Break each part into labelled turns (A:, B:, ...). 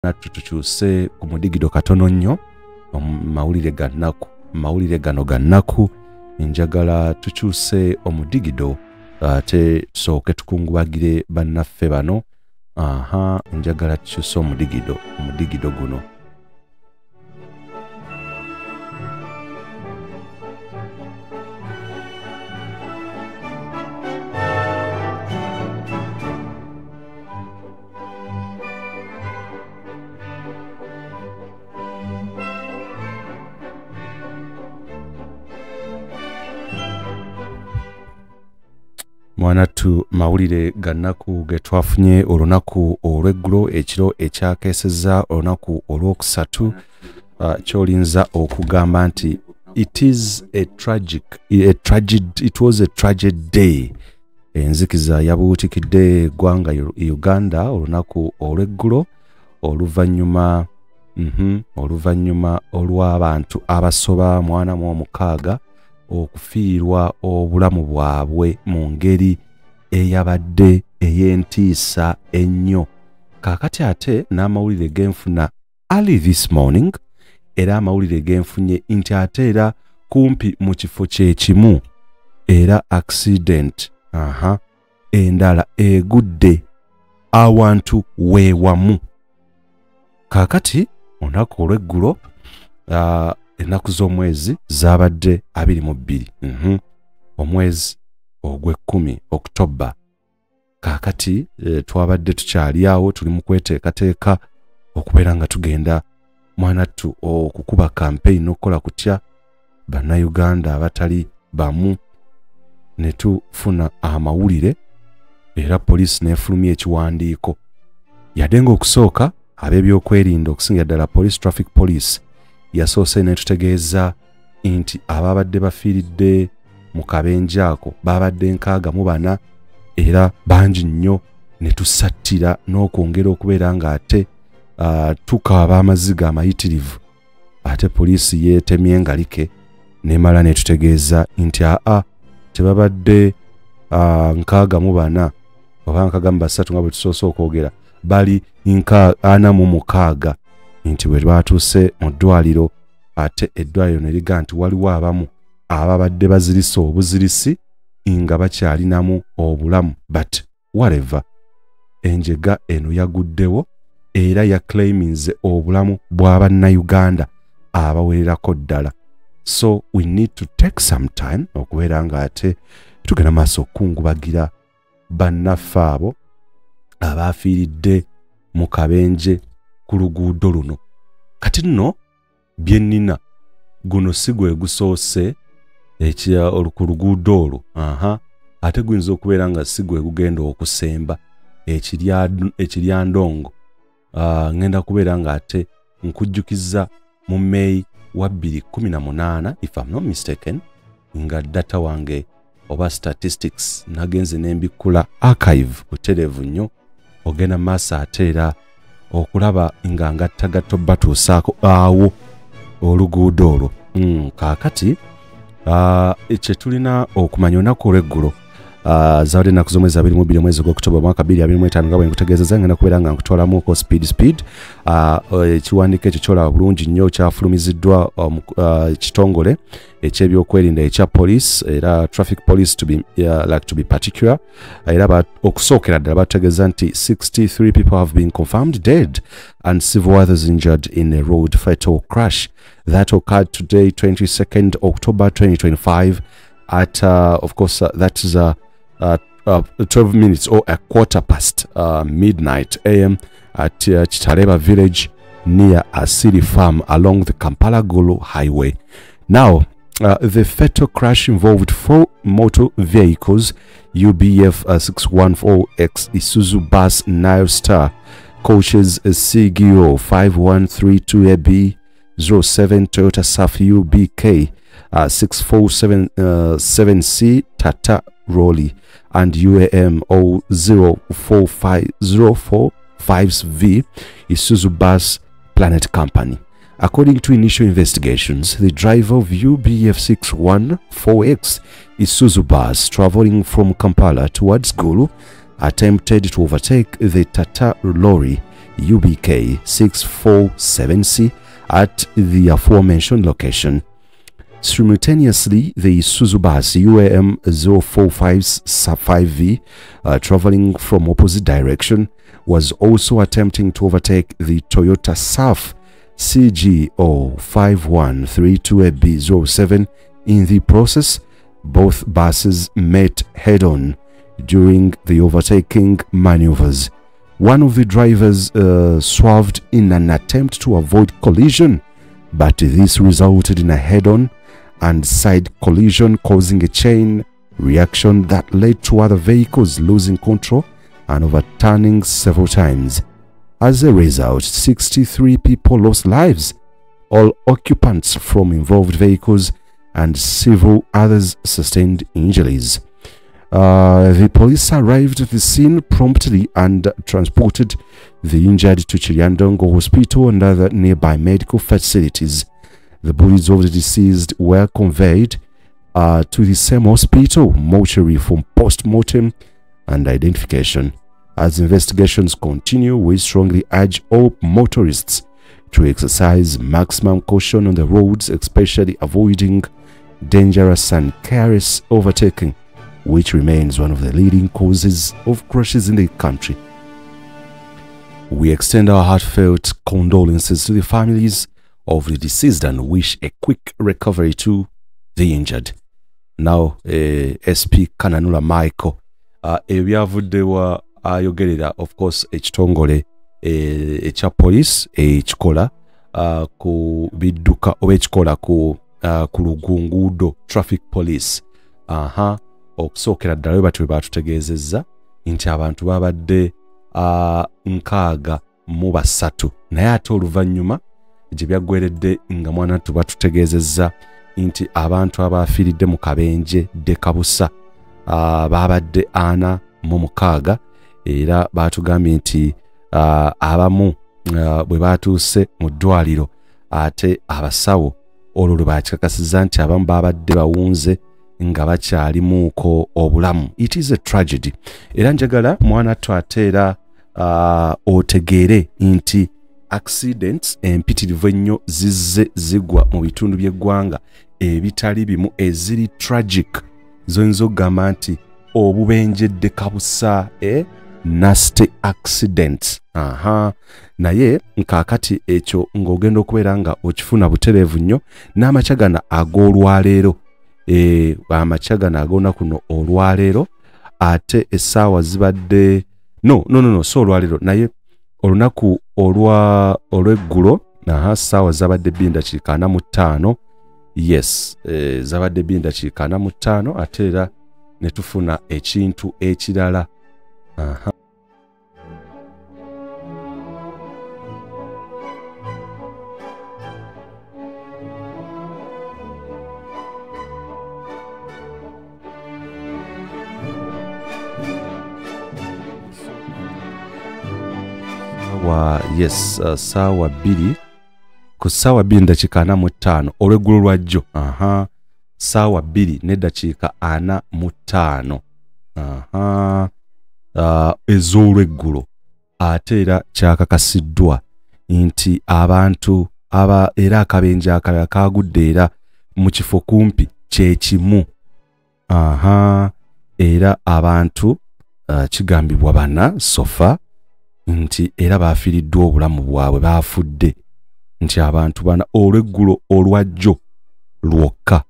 A: Tutukyuse ku mudigido katono nnyo mawulire ga nnaku, mawulire gano ga nnaku. Njagala tukyuse omudigido ate tusooke tukungubagire bannaffe bano. Aha, njagala tukyuse omudigido, omudigido guno. Mwanattu, mawulire ga nnaku ge twafunye olunaku olw'eggulo, ekiro ekyakeesezza olunaku olwokusatu. Kyolinza okugamba nti it is a tragic, a tragic, it was a tragic day. Enzikiza yabuutikidde eggwanga Uganda olunaku olw'eggulo oluvannyuma oluvannyuma olw'abantu abasoba 46 okufiirwa obulamu bwabwe mu ngeri eyabadde ey'entiisa ennyo. Kaakati ate n'amawulire genfuna early this morning, era amawulire genfunye nti ate era kumpi mu kifo kyekimu era accident aha endala egudde awantu weewamu. Kaakati olunaku olw'eggulo, ennaku z'omwezi zaabadde 22, omwezi ogw'ekkumi, October. Kaakati twabadde tukyali awo tuli mu kweteekateeka okubeera nga tugenda mwanattu okukuba campaign n'okukola kutya bannayuganda abatali bamu, ne tufuna amawulire era poliisi n'efulumya ekiwandiiko. Yadde ng'okusooka ab'ebyokwerinda, okusingira ddala police, traffic police, yasoose n'etutegeeza nti ababadde bafiiridde mu kabenje ako babadde 64 era bangi nnyo, ne tusattira n'okwongera okubeera ng'ate tukaaba amaziga amayitirivu. Ate poliisi yeetemye engalike n'emala n'etutegeeza nti aa tebabadde 64 oba 63 nga bwe tusoose okwogera, bali 46, nti bwe batuuse mu ddwaliro ate eddwaliro ne liga nti waliwo abamu ababadde bazirisa obuzirisi nga bakyalinamu obulamu. But whatever, enjega eno yaguddewo era yaclaiminze obulamu bw'abannayuganda abawererako ddala. So we need to take some time okubeera nga ate tugenda maaso okukungubagira bannaffe abo abafiiridde mu kabenje ku luguudo luno. Kati nno bye nnina, guno si gwe gusoose ku luguudo olwo, aha, ate guyinza okubeera nga si gwe gugenda okusemba ekiryandongo. Ngenda kubeera nga ate nkujjukiza mu May wa 2018, if I'm not mistaken, nga data wange oba statistics nagenze nembikkula archive butereevu nnyo, ogenda maaso ate era okulaba nga ngattagatta batuusaako awo oluguudo olwo. Kaakati kye tulina okumanya olunaku olw'eggulo, zaabadde ennaku z'omwezi 22 mwezi ogw'October mwaka 2025, nga bwe nkutegeezezza ngenda kubeera nga nkutwalamuko speed speed. Ekiwandiiko ekyo kyolaba bulungi nnyo kyafulumiziddwa ekitongole ekyebyokwerinda ekya police, era traffic police to be, like to be particular. Era okusookera ddala bategeeza nti 63 people have been confirmed dead and several others injured in a road fatal crash that occurred today, 22nd October 2025, at of course that is 12 minutes or a quarter past midnight AM at Kitaleba village near Asili farm along the Kampala Gulu highway. Now, the fatal crash involved 4 motor vehicles, UBF 614X Isuzu bus Nile Star, coaches CGO 5132AB 07 Toyota Surf UBK 6477C Tata Rolly and UAM 04505V Isuzu bus Planet Company. According to initial investigations, the driver of UBF 614X Isuzu bus traveling from Kampala towards Gulu attempted to overtake the Tata lorry UBK 647C at the aforementioned location. Simultaneously, the Isuzu bus UAM 045V, traveling from opposite direction, was also attempting to overtake the Toyota SAF CGO 5132AB07. In the process, both buses met head-on during the overtaking maneuvers. One of the drivers swerved in an attempt to avoid collision, but this resulted in a head-on and side collision, causing a chain reaction that led to other vehicles losing control and overturning several times. As a result, 63 people lost lives, all occupants from involved vehicles, and several others sustained injuries. The police arrived at the scene promptly and transported the injured to Kiryandongo Hospital and other nearby medical facilities. The bodies of the deceased were conveyed to the same hospital mortuary for post-mortem and identification. As investigations continue, we strongly urge all motorists to exercise maximum caution on the roads, especially avoiding dangerous and careless overtaking, which remains one of the leading causes of crashes in the country. We extend our heartfelt condolences to the families of the deceased and wish a quick recovery to the injured. Now, SP Kananula Michael, ebyavudde wa ayogerera, of course, ekitongole ekya police ekikola ku bidduka oba ekikola ku lugunguudo, traffic police. Okusookera ddala we batyo batutegeezezza nti abantu babadde 63, naye ate oluvannyuma gye byaggweredde nga mwana tubatutegeezezza nti abantu abafiiridde mu kabenje Dekabusa babadde 46, era batugambye nti abamu bwe batuuse mu ddwaliro ate abasawo olwo lwe bakikakasizza nti abamu babadde bawunze nga bakyalimuuko obulamu. It is a tragedy. Era njagala mwana ate era otegeere nti accidents empitirivu ennyo zizze zigwa mu bitundu by'eggwanga ebitali bimu eziri tragic, zoyinza okugamba nti obubenje Dekabusa, nasty accidents. Naye nkaakati ekyo ng'ogenda okubeera nga okifuna butereevu nnyo n'amakya gano ag'olwaleero, amakya gano ag'olunaku luno olwaleero, ate essaawa zibadde no so olwaleero, naye olunaku olw'eggulo, ssaawa zabadde 2:45. Yes, zabadde 2:45, ate era ne tufuna ekintu ekirala. Yes, saawa 2 ku saawa 2:45 olw'eggulo lwajjo. Saawa 2:45 ez'olweggulo, ate era kyakakasiddwa nti abantu aba era akabenje akalala kagudde era mu kifo kumpi kyekimu. Era abantu kigambibwa bana sofa nti era bafiiriddwa obulamu bwabwe, bafudde nti abantu bana olweggulo olwajjo lwokka.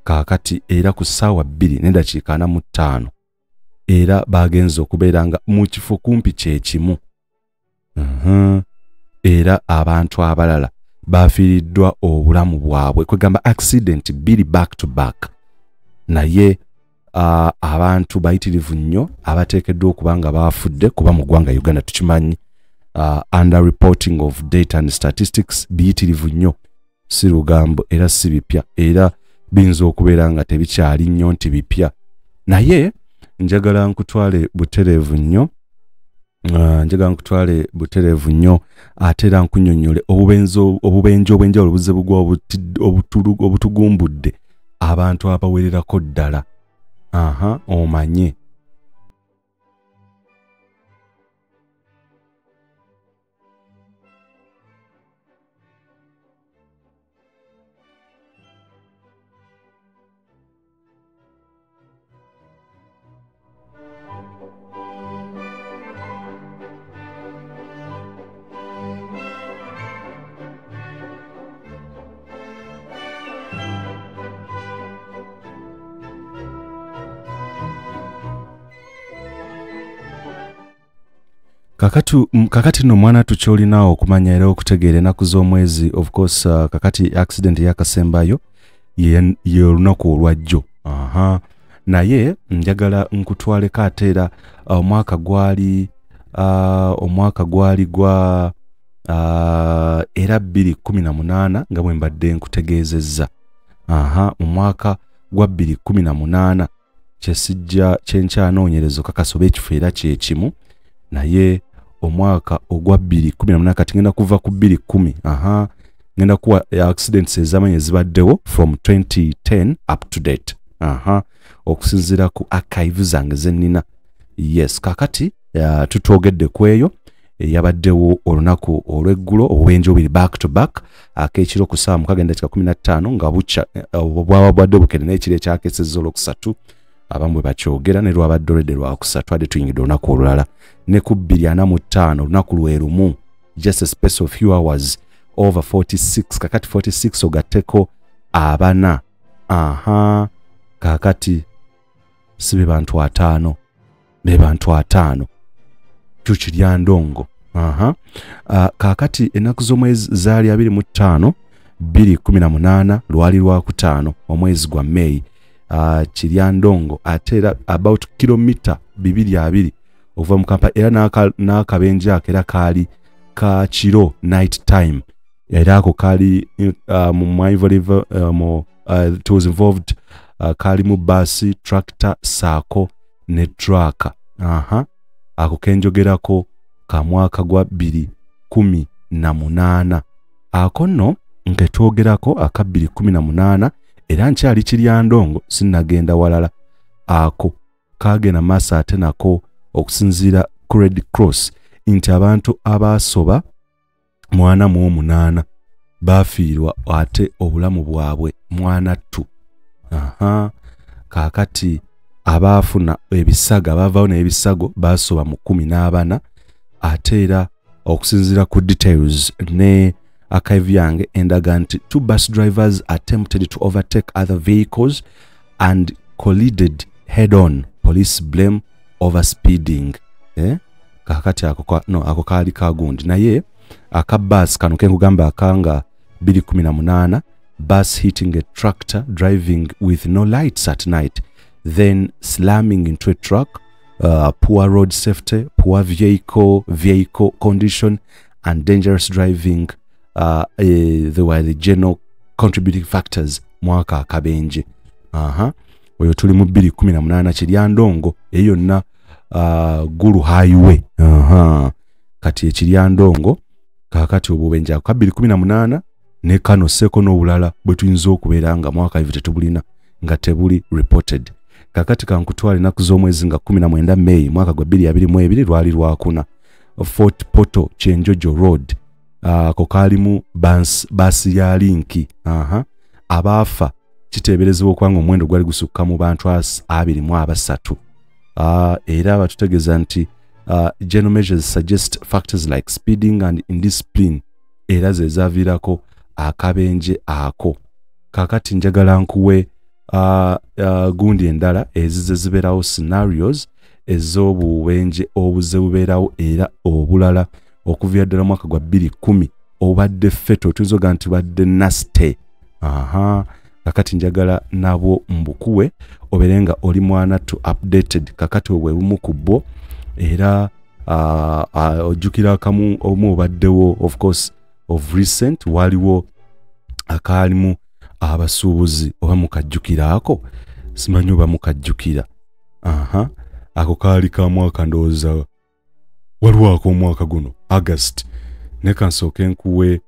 A: Kaakati era ku ssaawa 2:45 era bagenze okubeera nga mu kifo kumpi kyekimu. Era abantu abalala bafiiriddwa obulamu bwabwe, kwegamba accident 2 back to back. Naye abantu bayitirivu nnyo abateekeddwa okuba nga bafudde, kuba mu ggwanga Uganda tukimanyi under reporting of data and statistics biyitirivu nnyo, si lugambo era si bipya, era biyinza okubeera nga tebikyali nnyo nti bipya. Naye njagala nkutwale butereevu nnyo, ate era nkunnyonnyole obubenje obw'enjawulo obuzze bugwa obutugumbudde abantu abawererako ddala. Omanye. Kakati no mwana tukyolina okumanya era okutegeera ennaku z'omwezi. Of course, kakati accident yakasembayo ye olunaku olwajjo. Aha, naye njagala nkutwaleko ate era omwaka gwali gwa era 2018, nga bwe mbadde nkutegeezezza. Aha, omwaka gwa 2018 kyesijja kyenkyanoonyereza kakasa oba ekifo era kyekimu, naye omwaka ogwa 2018, kati ngenda kuva ku 2010. Aha, ngenda kuwa accidents ez'amaanyi ezibaddewo from 2010 up to date. Aha, okusinziira ku archive zange zennina. Yes, kakati tutwogedde ku eyo eyabaddewo olunaku olw'eggulo, obubenje obubiri back to back, ak'ekiro ku ssaawa 6:15, nga bukya bwaba bwadde bukere n'ekiro ekyakesezza olwokusatu, abamu bwe bakyogera, ne lwabadde olwedde lwakusatu, adde tuyingidde olunaku olulala, ne ku 2:45 olunaku lwe lumu, just a space of few hours, over 46. Kakati 46 ogatteko abana, aha, kakati si be bantu 50, be bantu 50 Kiryandongo. Aha, kakati ennaku z'omwezi zaali 25 2018, lwali lwakutaano, omwezi gwa May, Kiryandongo, ate era about kilomita 220 okuva mu Kampala, era n'akabenje ako era kaali ka kiro, night time. Era ako kaali mu mu it was involved, kaalimu baasi, tractor saako ne truck. Aha, ako kenjogerako ka mwaka gwa 2018. Ako nno nketwogerako aka 2018, era nkyali Kiryandongo, sinnagenda walala. Ako kagenda maaso ate nako okusinziira ku Red Cross nti abantu abaasoba 48 bafiirwa ate obulamu bwabwe mwanattu. Aha, kaakati abaafuna ebisago, abaavaawo n'ebisago baasoba mu 14. Ate era okusinziira ku details ne archive yange endaga nti two bus drivers attempted to overtake other vehicles and collided head on, police blame over speeding. Eh? Kakati ako no, ako kaali kagundi, naye akabasi kano kenkugamba akanga 2018, bus hitting a tractor driving with no lights at night, then slamming into a truck, poor road safety, poor vehicle condition and dangerous driving, they were the general contributing factors mwaka akabenje. Aha, oyo tuli mu 2018, Kiryandongo, eyo yonna Gulu Highway. Aha, kati Ekiryandongo kakati obubenje ako 2018 ne kano seko n'obulala bwe tuyinza okubeera nga mwaka ivi tetubulina, nga tebuli reported. Kakati kankutwala ennaku z'omwezi nga 19 May mwaka gwa 2022, lwali lwakuna, Fort Portal Kyenjojo Road, ako kaalimu baasi ya Link. Aha, abaafa kiteeberezebwa okuba nga omuwendo gwali gusukka mu bantu 23. Era batutegeeza nti general measures suggest factors like speeding and indiscipline era ze zaviirako akabenje ako. Kakati njagala nkuwe gundi endala ezize zibeerawo, scenarios ez'obubenje obuze bubeerawo era obulala okuviira ddala mwaka gwa 2010 obadde feto, tuyinza okuga nti badde nasty. Aha, kakati njagala nabwo mbukuwe obeere nga oli mwana to updated. Kakati obwe bumu ku bwo era ojjukira akamu omu obaddewo, of course of recent waliwo akaalimu abasuubuzi, oba mukajjukira ako, simanyi oba mukajjukira. Aha, ako kaali ka mwaka, ndowooza waliwo ak'omwaka guno August, ne kansooke nkuwe,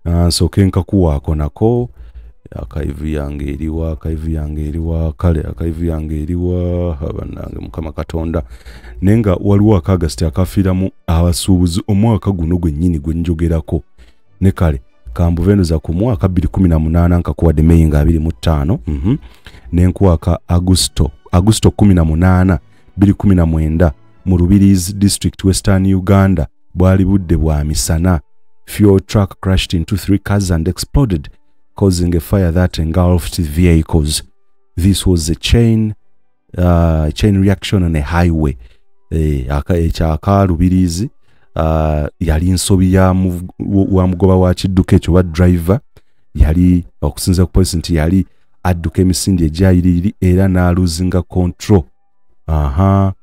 A: nsooke nkakuwaako nako. Archive yange eriwa? Archive yange eriwa? Kale archive yange eriwa? Bannange, Mukama Katonda! Naye nga waliwo aka August akafiiramu abasuubuzi omwaka guno gwennyini gwe njogerako. Ne kale kambuvenduza ku mwaka 2018, nkakuwadde May nga 25, ne nkuwa aka Agusto 18 2019, mu Rubirizi District, Western Uganda, bwali budde bwa misana. Fuel truck crashed into three cars and exploded, causing a fire that engulfed vehicles. This was a chain reaction on a highway. Ekyaka Rubirizi. Yali nsobi ya wa mugoba wa kidduka ekyo wa driver, yali okusinza ku poliisi nti yali adduka emisinde egyayiriri era n'alosinga control. Aha,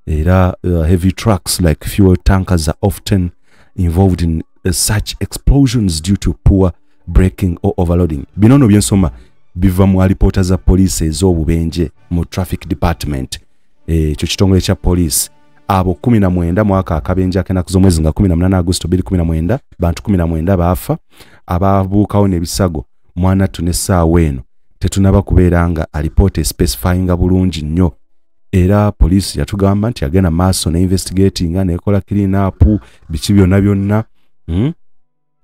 A: era heavy trucks like fuel tankers are often involved in such explosions due to poor braking or overloading. Bino no byensoma biva mu alipoota za poliisi ez'obubenje mu traffic department, ekyo kitongole kya poliisi. Abo 19 mwaka akabenje ak'ennaku z'omwezi nga 18 Agosto 2019, bantu 19 baafa, ababuukawo n'ebisago mwanattu n'essaawa eno tetunaba kubeera nga alipoota especifyinga bulungi nnyo. Era poliisi yatugamba nti yagenda maaso ne investigatinga nekola clean up biki byonna byonna.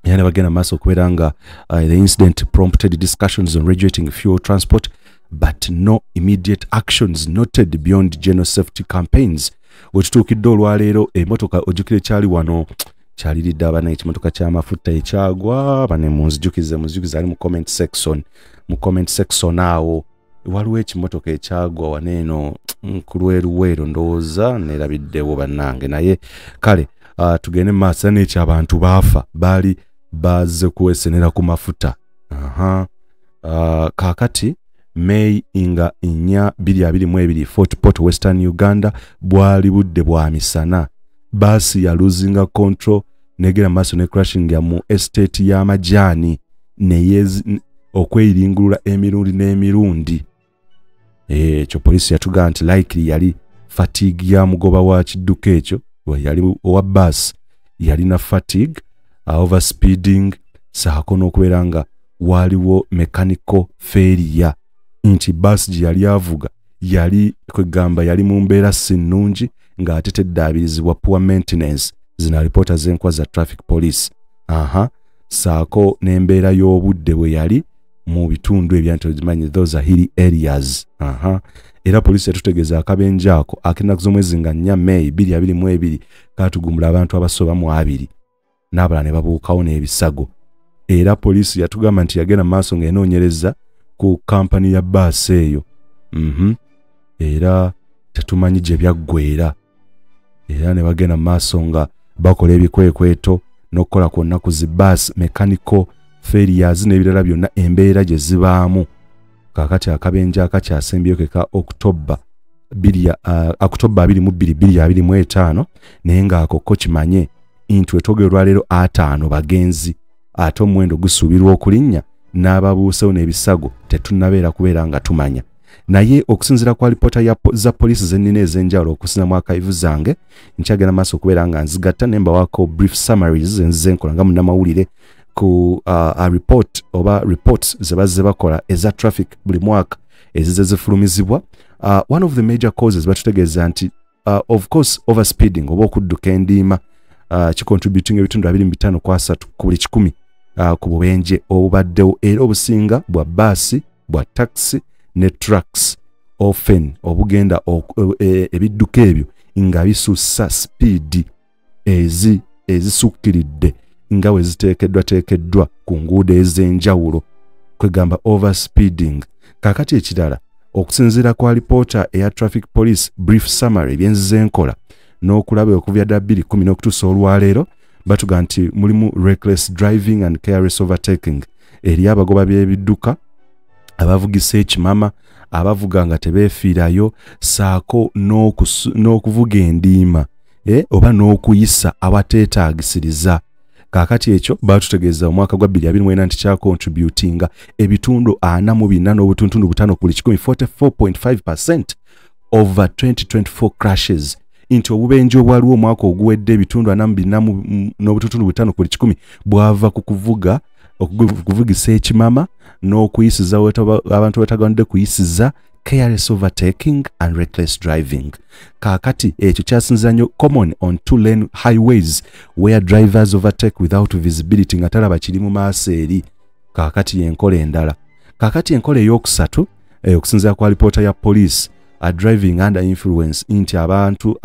A: Era ne bagenda maaso okubeera nga the incident prompted discussions on regulating fuel transport, but no immediate actions noted beyond general safety campaigns. Wetutuukidde olwaleero, emotoka ojjukira ekyali wano kyaliridde abana, ekimotoka ky'amafuta ekyagwa bane, munzijukize, munzijukize ali mu comment section, mu comment section awo waliwo ekimotoka ekyagwa waneeno ku Lweruweero, ndowooza neerabiddewo bannange. Naye kale, tugende mu maaso n'ekyo. Abantu baafa baali bazze kwesenera ku mafuta. Aha. Kaakati May nga 4 2022, Fort Portal, Western Uganda, bwali budde bwa misana, baasi ya losinga control negera maaso ne crashing ya mu estate y'amajaani neyezi okweyiringulula emirundi n'emirundi. Ekyo poliisi yatugamba nti likely yali fatigue ya mugoba wa kidduka ekyo, yali owa bus, yalina fatigue, over speeding, saako n'okubeera nga waliwo mechanical failure, nti baasi gye yali avuga yali kwegamba yali mu mbeera si nnungi ng'ate teddaabirizibwa, poor maintenance. Zino alipoota z'enkwa za traffic police. Aha, saako n'embeera y'obudde bwe yali mu bitundu ebya nti ogimanyi, those are hilly areas. Aha, era poliisi yatutegeeza akabenje ako ak'ennaku z'omwezi nga 4 May 2022 kaatugumbula abantu abasoba mu 20 n'abalala ne babuukawo n'ebisago. Era poliisi yatugamba nti yagenda mu maaso ng'enoonyereza ku kampani ya baasi eyo. Era tetumanyi gye byaggweera. Era ne bagenda mu maaso nga bakola ebikwekweto n'okukola kwonna ku zi bus mechanical failures n'ebirala byonna, embeera gye zibaamu. Kaakati akabenje akakyasembyeyo ke ka October 22 2025, naye ng'ako ko kimanye nti wetwogera olwaleero 50 bagenzi, ate omuwendo gusuubirwa okulinnya n'ababuusewo n'ebisago tetunnabeera kubeera nga tumanya. Naye okusinziira ku alipoota za poliisi zennina ez'enjawulo okusinza mu archive zange, nkyagenda maaso okubeera nga nzigatta ne mbawaako brief summaries enzize nkola nga munnamawulire ku report oba reports ze bazze bakola eza traffic buli mwaka ezize zifulumizibwa. One of the major causes batutegeeza nti of course overspeeding oba okudduka endiima kicontributing ebitundu 25 ku 30 ku buli 100 ku bubenje obubaddewo, era obusinga bwa baasi, bwa taxi ne trucks, often obugenda ebidduka ebyo nga bisussa speed ezisukkiridde nga bwe ziteekeddwa teekeddwa ku nguudo ez'enjawulo, kwegamba overspeeding. Kaakati ekirala, okusinziira ku alipoota eya traffic police brief summary byenzize nkola n'okulaba okuva ddala 2010 n'okutuusa olwaleero, batuga nti mulimu reckless driving and careless overtaking eri abagoba b'ebidduka abavugisa ekimama, abavuga nga tebeefiirayo, saako n'okuvuga endiima oba n'okuyisa awateetaagisiriza. Kaakati ekyo batutegeeza omwaka gwa 2024 nti kyacontributinga ebitundu 44.5 ku buli 100, 44.5% over 2024 crashes, nti obubenje obwaliwo omwaka oguwedde ebitundu 44.5 ku buli 100 bwava ku kuvuga okuvugisa ekimama n'okuyisiza abantu bataganidde kuyisiza, careless overtaking and reckless driving. Kaakati ekyo kyasinza nnyo common on two lane highways where drivers overtake without visibility, nga talaba kiri mu maaso eri. Kaakati yenkola endala. Kaakati enkola eyokusatu, okusinziira ku alipoota ya police, driving under influence, nti abantu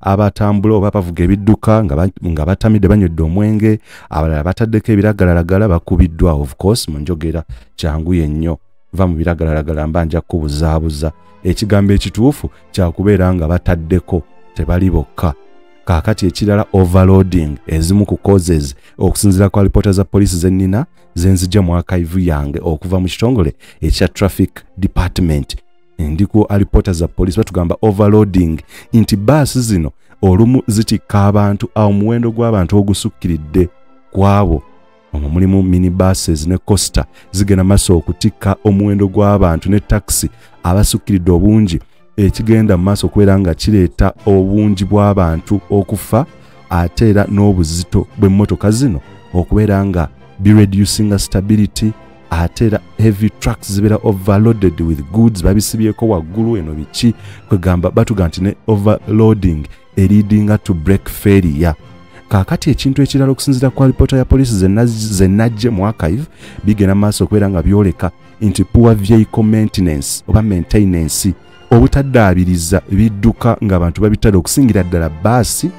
A: abatambula oba bavuga ebidduka nga batamidde, banywedde omwenge, abalala bataddeko ebiragalalagala, bakubiddwa. Of course mu njogera kyanguye nnyo, va mu biragalalagala mba nja kukubuzaabuza, ekigambo ekituufu kyakubeera nga bataddeko, tebali bokka. Kaakati ekirala, overloading, ezimu ku causes okusinziira ku alipoota za poliisi zennina zenzijja mu archive yange okuva mu kitongole ekya traffic department. Ndi ku alipoota za poliisi, batugamba overloading nti baasi zino olumu zitikka abantu awo omuwendo gw'abantu ogusukkiridde kwabo. Omwo mulimu mini buses ne coaster zigenda maaso okutikka omuwendo gw'abantu ne taxi abasukkiridde obungi, ekigenda mu maaso okubeera nga kireeta obungi bw'abantu okufa, ate era n'obuzito bw'emmotoka zino okubeera nga bireducinga stability. Ate era heavy trucks zibeera overloaded with goods, babisibyeko waggulu eno biki. Kwegamba batuga nti ne overloading eleadinga to brake failure. Kaakati ekintu ekirala, okusinziira ku alipoota ya poliisi zenajje mu archive, bigenda maaso okubeera nga byoleka nti poor vehicle maintenance oba maintenance, obutaddaabiriza bidduka ng'abantu babitadde, okusingira ddala baasi,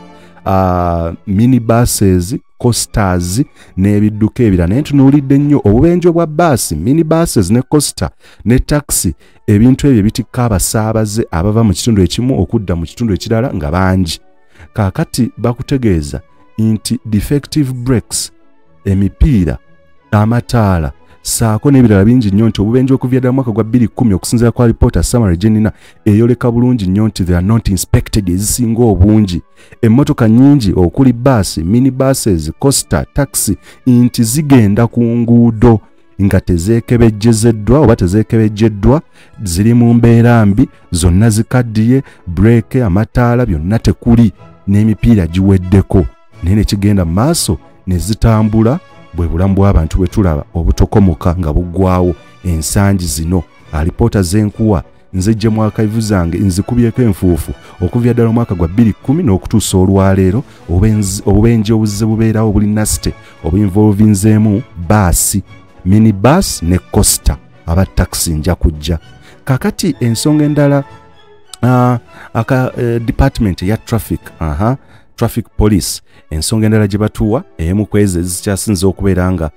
A: mini buses, coasters n'ebidduka ebirala. Naye ntunuulidde nnyo obubenje bwa baasi, mini buses ne coaster ne taxi, ebintu ebyo ebitikka abasaabaze abava mu kitundu ekimu okudda mu kitundu ekirala nga bangi. Kaakati bakutegeeza nti defective brakes, emipiira, amataala saako n'ebirala bingi nnyo, nti obubenje okuva ddala mwaka gwa 2010, okusinziira ku alipoota summary gye nnina, eyoleka bulungi nnyo nti they are not inspected. Ezisinga obungi emmotoka nnyingi okuli baasi, mini buses, coaster, taxi, nti zigenda ku nguudo nga tezeekebejjezeddwa oba tezeekebejjeddwa, ziri mu mbeera mbi, zonna zikaddiye, brake, amataala byonna tekuli, n'emipiira giweddeko, naye ne kigenda mu maaso ne zitambula. Bwe bulamu bw'abantu bwe tulaba obutokomoka nga buggwawo ensangi zino. Alipoota z'enkuwa nzijje mu archive zange, nzikubyeko enfuufu okuva ddala omwaka gwa 2010 n'okutuusa olwaleero, obubenje obuzze bubeerawo buli nasty obuinvolvinzeemu baasi, mini bus ne coaster, aba taxi nja kujja. Kakati ensonga endala, aka department ya traffic, traffic police, ensonga endala gye batuwa, emu ku ezo ezikyasinze okubeera nga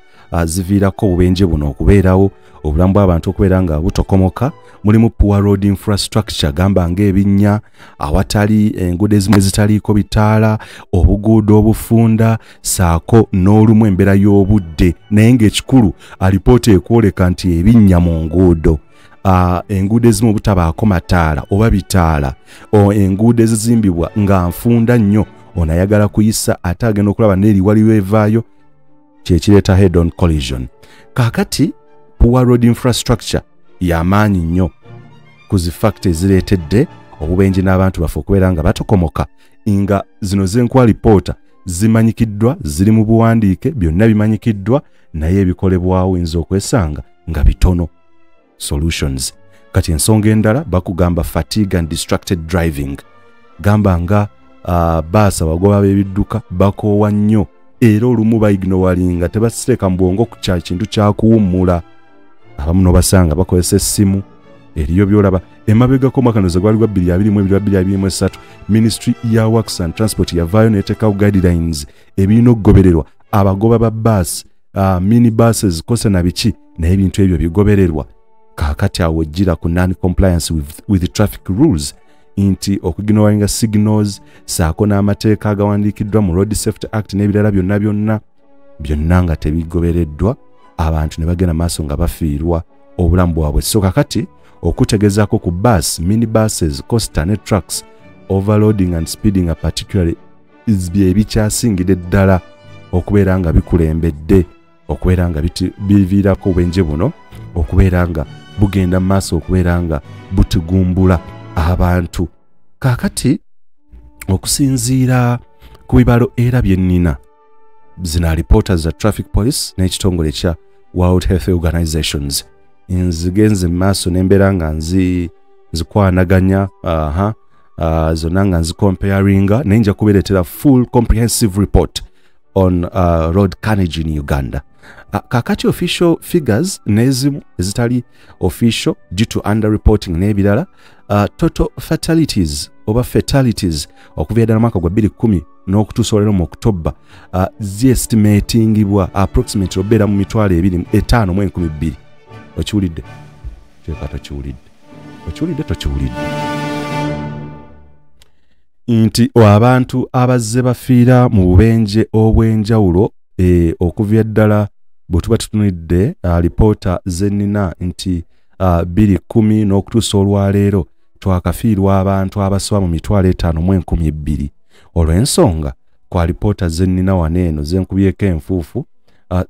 A: ziviirako obubenje buno okubeerawo, obulamu bw'abantu okubeera nga butokomoka, mulimu poor road infrastructure, gamba ng'ebinnya, awatali enguudo ezimu ezitaliiko bitaala, obuguudo obufunda, saako n'olumu embeera y'obudde. Naye ng'ekikulu, alipoota ekwoleka nti ebinnya mu nguudo, enguudo ezimu obutabaako mataala oba bitaala, enguudo ezizimbibwa nga nfunda nnyo, ono ayagala kuyisa ate agenda okulaba n'eri waliwo evaayo, kyekireeta head on collision. Kaakati poor road infrastructure y'amaanyi nnyo ku zi factor ezireetedde obubenje n'abantu baffe okubeera nga batokomoka, nga zino zenkuwa lipoota zimanyikiddwa, ziri mu buwandiike, byonna bimanyikiddwa, naye ebikolebwawo oyinza okwesanga nga bitono solutions. Kati ensonga endala bakugamba fatigue and distracted driving, gamba nga baasi, abagoba b'ebidduka bakoowa nnyo, era olumu baignoringa, tebasiteeka mu bwongo ku kya kintu kyakuwummula. Abamu n'obasanga bakozesa essimu eriyo byolaba. Emabegako omwaka noza gwali gwa 2022, 2023, ministry ya works and transport yavaayo neteekawo guidelines ebirina okugobererwa abagoba ba baasi, mini buses, coaster na biki, naye ebintu ebyo bigobererwa? Kaakati awo ojjira ku non compliance with traffic rules, nti okuignoringa signals saako n'amateeka agawandiikiddwa mu Road Safety Act n'ebirala byonna byonna byonna nga tebigobereddwa, abantu ne bagenda maaso nga bafiirwa obulamu bwabwe. So kakati okutegezaako ku bus, mini buses, coaster ne trucks, overloading and speeding are particularly bye bikyasingidde ddala okubeera nga bikulembedde okubeera nga biviirako obubenje buno okubeera nga bugenda mu maaso okubeera nga butugumbula abantu. Kaakati okusinziira ku bibalo era bye nnina, zino alipoota za traffic police n'ekitongole ekya World Health Organizations, nzigenze mu maaso n'embeera nga nzikwanaganya aha zonna nga nzicomparinga, naye nja kubereetera full comprehensive report on road carnage in Uganda. Kakati official figures n'ezimu ezitali official due to underreporting n'ebirala, total fatalities oba fatalities okuva ddala mwaka gwa 2010 n'okutuusa olwaleero mu October, ziestimatingibwa approximately obeera mu 205,200. Okiwulidde? Teeka tokiwulidde. Okiwulidde? Tokiwulidde? Nti abantu abazze bafiira mu bubenje obw'enjawulo, okuva ddala bwe tuba tutunulidde alipoota zennina nti 2010 n'okutuusa olwaleero twakafiirwa abantu abasoba mu 502,000. Olw'ensonga ku alipoota zennina wano eno zenkubyeko enfuufu,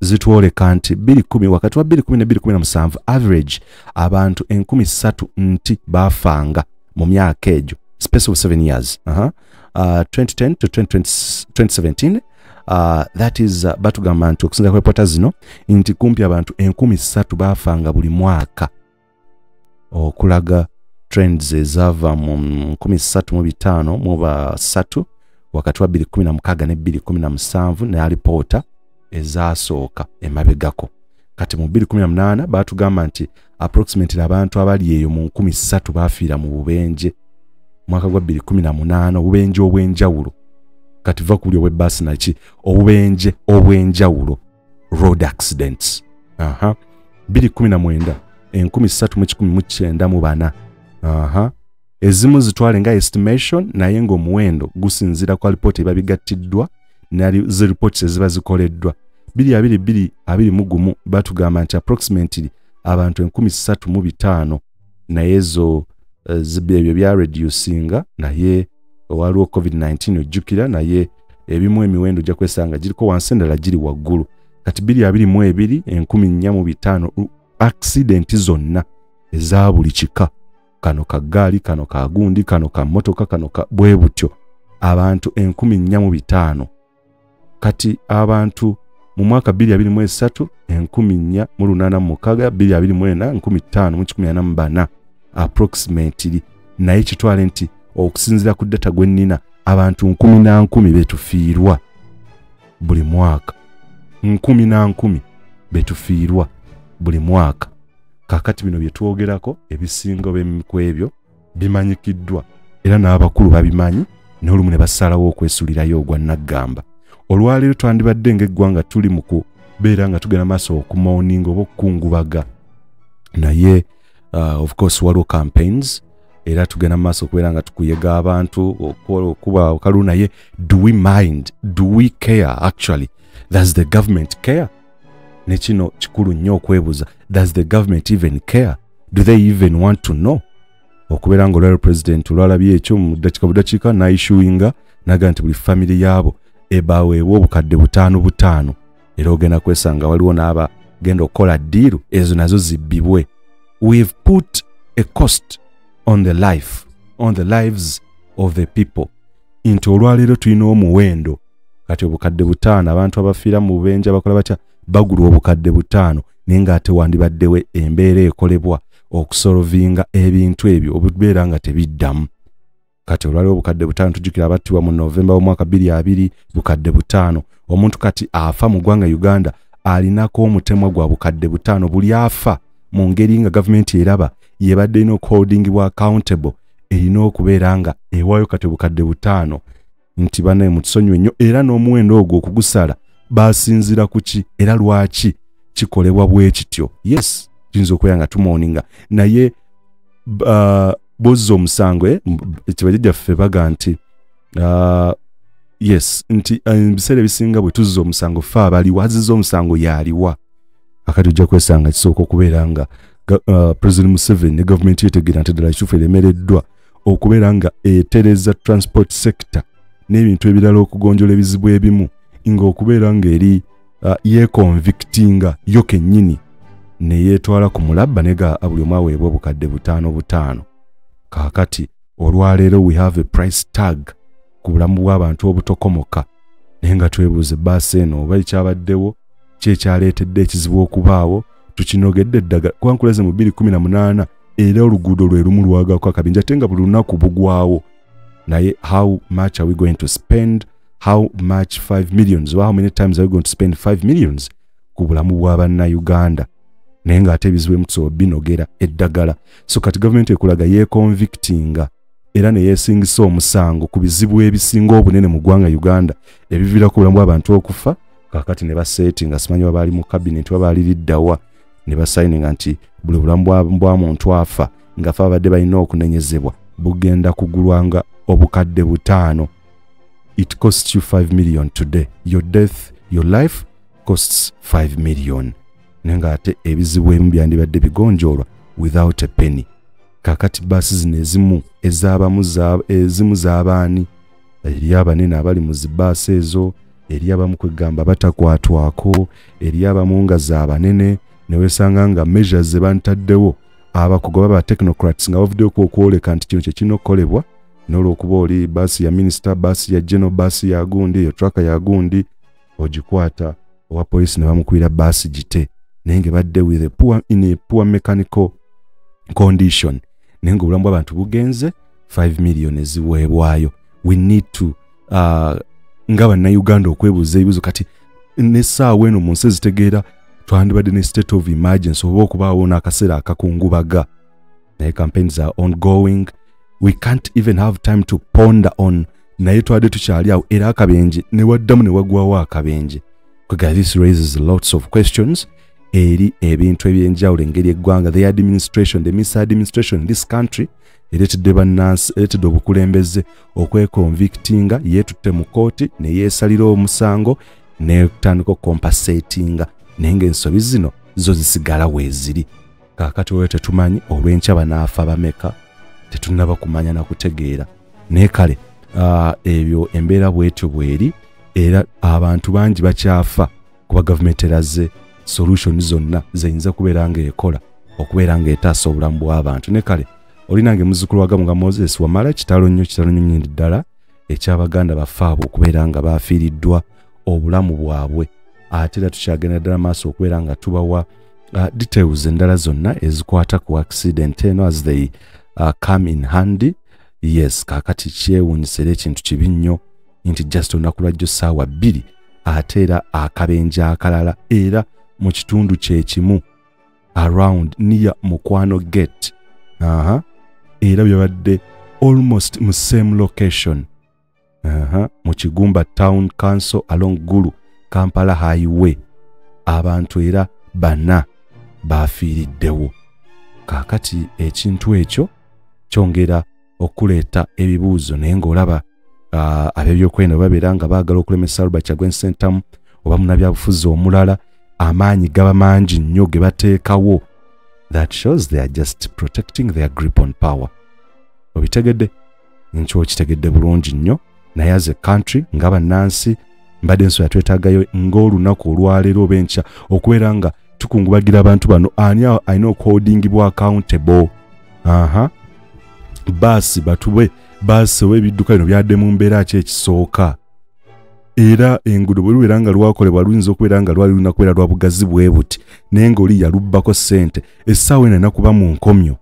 A: zitwoleka nti 2010, wakati wa 2010 ne 2017, average abantu 3,000 nti baafanga mu myaka egyo, space of 7 years. 2010 to 2017, that is, batugamba nti okusinziira ku alipoota zino nti kumpi abantu 3,000 baafanga buli mwaka, okulaga trends ezaava mu 3,503 wakati wa 2016 ne 2017 ne alipoota ezasooka emabegako. Kati mu 2018 batugamba nti approximately abantu abali eyo mu 3,000 bafiira mu bubenje mwaka gwa 2018, obubenje obw'enjawulo. Kati va kuli obw'ebbaasi naki, obubenje obw'enjawulo, road accidents. 2019 3,194. Ezimu zitwale nga estimation, naye ng'omuwendo gusinziira ku alipoota eba bigattiddwa ne zi reports eziba zikoleddwa. 2022 batugamba nti approximately abantu 3,005, naye ezo ebyo bya reducinga, naye waliwo COVID-19 ojjukira, naye ebimu emiwendo ojja kwesanga giriko wansi, endala giri waggulu. Kati 2022 4,005 accident zonna eza buli kika, kano ka ggaali, kano ka gundi, kano ka mmotoka, kano ka bwe butyo, abantu 4,005. Kati abantu mu mwaka 2023 4,486, 2024 5,144 approximately. Naye kitwale nti okusinziira ku data gwe nnina, abantu nkumi na nkumi betufiirwa buli mwaka, nkumi na nkumi betufiirwa buli mwaka. Kakati bino bye twogerako ebisinga ku ebyo bimanyikiddwa era n'abakulu babimanyi, n'olumu ne basalawo okwesulirayo ogwa naggamba. Olwaleero twandibadde ng'eggwanga tuli mu kubeera nga tugenda maaso okumooninga oba okukungubaga, naye of course waliwo campaigns era tugenda maaso okubeera nga tukuyega abantu okuba okalu, naye do we mind? Do we care? Actually, does the government care? Ne kino kikulu nnyo okwebuuza, does the government even care? Do they even want to know? Okubeera nga olwaleero president olwalabye ekyo mu ddakiika budakiika n'aissuinga naga nti buli family yaabo ebaweebwa obukadde 5 5, era ogenda kwesanga waliwo n'abagenda okukola ddiiru ezo nazo zibbibwe. We've put a cost on the life, on the lives of the people, nti olwaleero tulina omuwendo kati obukadde 5, abantu abafiira mu bubenje bakola batya, bagulwa obukadde 5, naye ng'ate wandibaddewo embeera ekolebwa okusolvinga ebintu ebyo obubeera nga tebiddamu. Kati olwaleero obukadde 5, tujjukira abattibwa mu Novemba w'omwaka 2020, bukadde 5. Omuntu kati afa mu ggwanga Uganda alinako omutemwa gwa bukadde 5 buli afa mu ngeri nga gavumenti eraba yebadde erina okuholdingibwa accountable, erina okubeera nga ewaayo kati obukadde 5 nti bannaye mutusonyiwe nnyo. Era n'omuwendo ogwo okugusala basinziira ku ki era lwaki kikolebwa bwe kityo? Yes, tuyinza okubeera nga tumooninga, naye bozza omusango, kibajjajjaffe baga nti yes, nti ebiseera ebisinga bwe tuzza omusango ffe abaliwa, azizza omusango y'aliwa. Akati ojja kwesanga kisooka okubeera nga President Museveni ne gavumenti yetegeera nti ddala kituufu eremereddwa okubeera nga etereza transport sector n'ebintu ebirala okugonjola ebizibu ebimu, ng'okubeera ng'eri yeeconvictinga yo kennyini ne yeetwala ku mulabba nega buli omu aweebwa obukadde 5 5. Kaakati olwaleero we have a price tag ku bulamu bw'abantu obutokomoka, naye nga twebuuza ebbaasi eno oba ekyabaddewo ki ekyaleetedde ekizibu okubaawo, tukinogedde eddagala kuba nkuleze mu 2018 era oluguudo lwe lumu lwagako akabinja ate nga buli lunaku bugwawo. Naye how much are we going to spend? How much 5 millions? Or how many times are we going to spend 5 millions ku bulamu bwa bannayuganda? Naye ng'ate ebizibu emutusobola binogera eddagala. So kati gavumenti ekulaga yeeconvictinga era ne yeesingisa omusango ku bizibu ebisinga obunene mu ggwanga Uganda ebiviirako obulamu bw'abantu okufa. Kaakati ne baseetinga, simanyi oba baali mu cabinet oba baali liddawa, ne basayininga nti buli bulamu bwa muntu afa nga fe abadde balina okunenyezebwa bugenda kugulwanga 5,000. It costs you 5 million today. Your death, your life costs 5 million. Nenga ate ebizibu ebimu byandibadde bigonjoolwa without a penny. Kakati baasi zino ezimu ez'abamu ezimu z'abaani, eri abanene abali mu zibaasi ezo, eri abamu kwegamba batakwatwako, eri abamu nga z'abanene, ne weesanga nga measures ze bantaddewo abakugu baba technocrats nga bavuddeyo okwoleka nti kino kye kirina okukolebwa, n'olwokuba oli baasi ya minisita, baasi ya geno, baasi ya gundi, eyo traka ya gundi, ogikwata owa poliisi ne bamukubira baasi gite, naye nga badde with a poor, in a poor mechanical condition, naye nga obulamu bw'abantu bugenze. 5 million eziweebwayo. We need to nga bannayuganda okwebuuza ebibuuzo. Kati n'essaawa eno mu nsi ezitegeera twandibadde ne state of emergency oba okubaawo n'akaseera akakungubaga, naye campaigns are ongoing. We can't even have time to ponder on, naye twadde tukyali awo era akabenje ne waddamu ne wagwawo akabenje. Kwega this raises lots of questions eri ebintu ebyenjawulo, engeri eggwanga, the administration, the misadministration in this country ereetedde bannansi, ereetedde obukulembeze okweconvictinga, yeetutte mu kooti ne yeesalira omusango netandika okucompensatinga, naye ng'ensobi zino zo zisigala weeziri. Kaakati oyo tetumanyi olw'enkya banaafa bameka, tetunnaba kumanya na kutegeera. Naye kale ebyo embeera bwetyo bweri, era abantu bangi bakyafa kuba gavumenti eraze solution zonna zeyinza kubeera ng'ekola okubeera ng'etaasa obulamu bw'abantu. Ne kale olinange muzzukulu wa Gamuga Moses Wamala, kitalo nnyo, kitalo nnyo nnyini ddala eky'abaganda baffe abo okubeera nga bafiiriddwa obulamu bwabwe. Ate era tukyagenda ddala maaso okubeera nga tubawa details endala zonna ezikwata ku accident eno as they come in handy. Yes, kaakati kyewuunyisa era ekintu kibi nnyo nti just olunaku lwajjo 2:00 ate era akabenje akalala era mu kitundu kye kimu around near Mukwano Gate. Era byabadde almost mu same location, mu Kigumba Town Council along Gulu Kampala Highway. Abantu era 4 bafiiriddewo. Kaakati ekintu ekyo kyongera okuleeta ebibuuzo, naye ng'olaba ab'ebyokwerinda babeera nga baagala okulemesa Robert Kyagulanyi Ssentamu oba munnabyabufuzi omulala, amaanyi gaba mangi nnyo ge bateekawo. That shows they are just protecting their grip on power. Obitegedde? Nkyo okitegedde bulungi nnyo. Naye as a country nga bannansi mbadde nsobola twetaagayo ng'olunaku olwaleero oba enkya okubeera nga tukungubagira abantu bano. Ani alina okuholdingibwa accountable? Baasi batube baasi oba ebidduka bino byadde mu mbeera ki ekisooka? Era enguudo bwe lubeera nga lwakolebwa luyinza okubeera nga lwali lulina kubeera lwa bugazi bwe buti, naye ng'oli yalubbako ssente. Essaawa eno erina kuba mu nkomyo.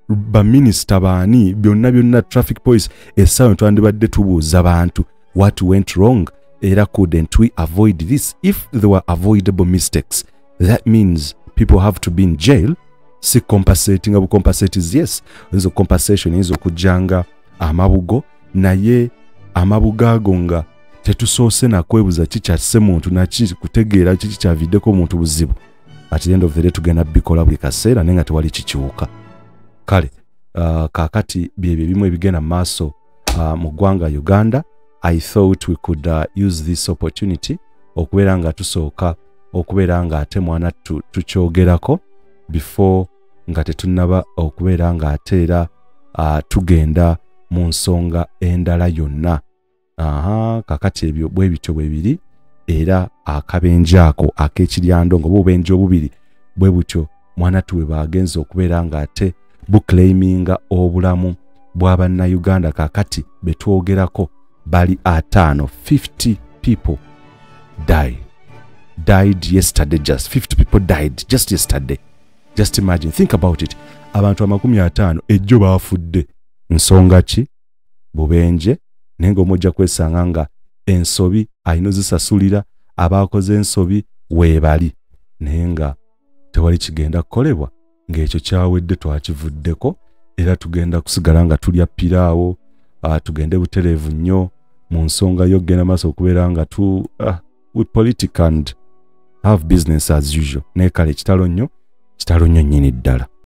A: Baminisita baani byonna byonna, traffic police, essaawa eno twandibadde tubuuza bantu what went wrong, era couldn't we avoid this? If there were avoidable mistakes, that means people have to be in jail. Si compensating abu compensates, yes, oyinza compensation eyinza okujjanga amabugo, naye amabugo ago nga tetusoose nakwebuza kikyasse muntu naki kutegeera kiki kyaviddeko omuntu buzibu. At the end of the day tugenda bikola buli kaseera naye nga tewali kikyuka. Kale kaakati byebyo ebimu ebigenda mu maaso mu ggwanga Uganda. I thought we could use this opportunity okubeera nga tusooka okubeera nga ate mwana tukyogerako before nga tetunnaba okubeera nga ate era tugenda mu nsonga endala yonna. Kakati ebyo bwe bityo bwe biri, era akabenje ako ak'ekiryando nga obubenje obubiri bwe butyo mwana tuwe bagenze okubeera nga ate buclaiminga obulamu bw'abannayuganda. Kakati betwogerako bali 50, 50 people died yesterday. Just 50 people died just yesterday. Just imagine, think about it. Abantu 50 ejjo baafudde. Nsonga ki? Bubenje. Naye ng'omujja kwesanga nga ensobi alina ozisasulira, abaakoze ensobi weebali, naye nga tewali kigenda kukolebwa, ng'ekyo kyawedde twakivuddeko, era tugenda kusigala nga tulya piraawo, tugende butereevu nnyo mu nsonga y'okugenda maaso okubeera nga we politic and have business as usual. Naye kale kitalo nnyo, kitalo nnyo nnyini ddala.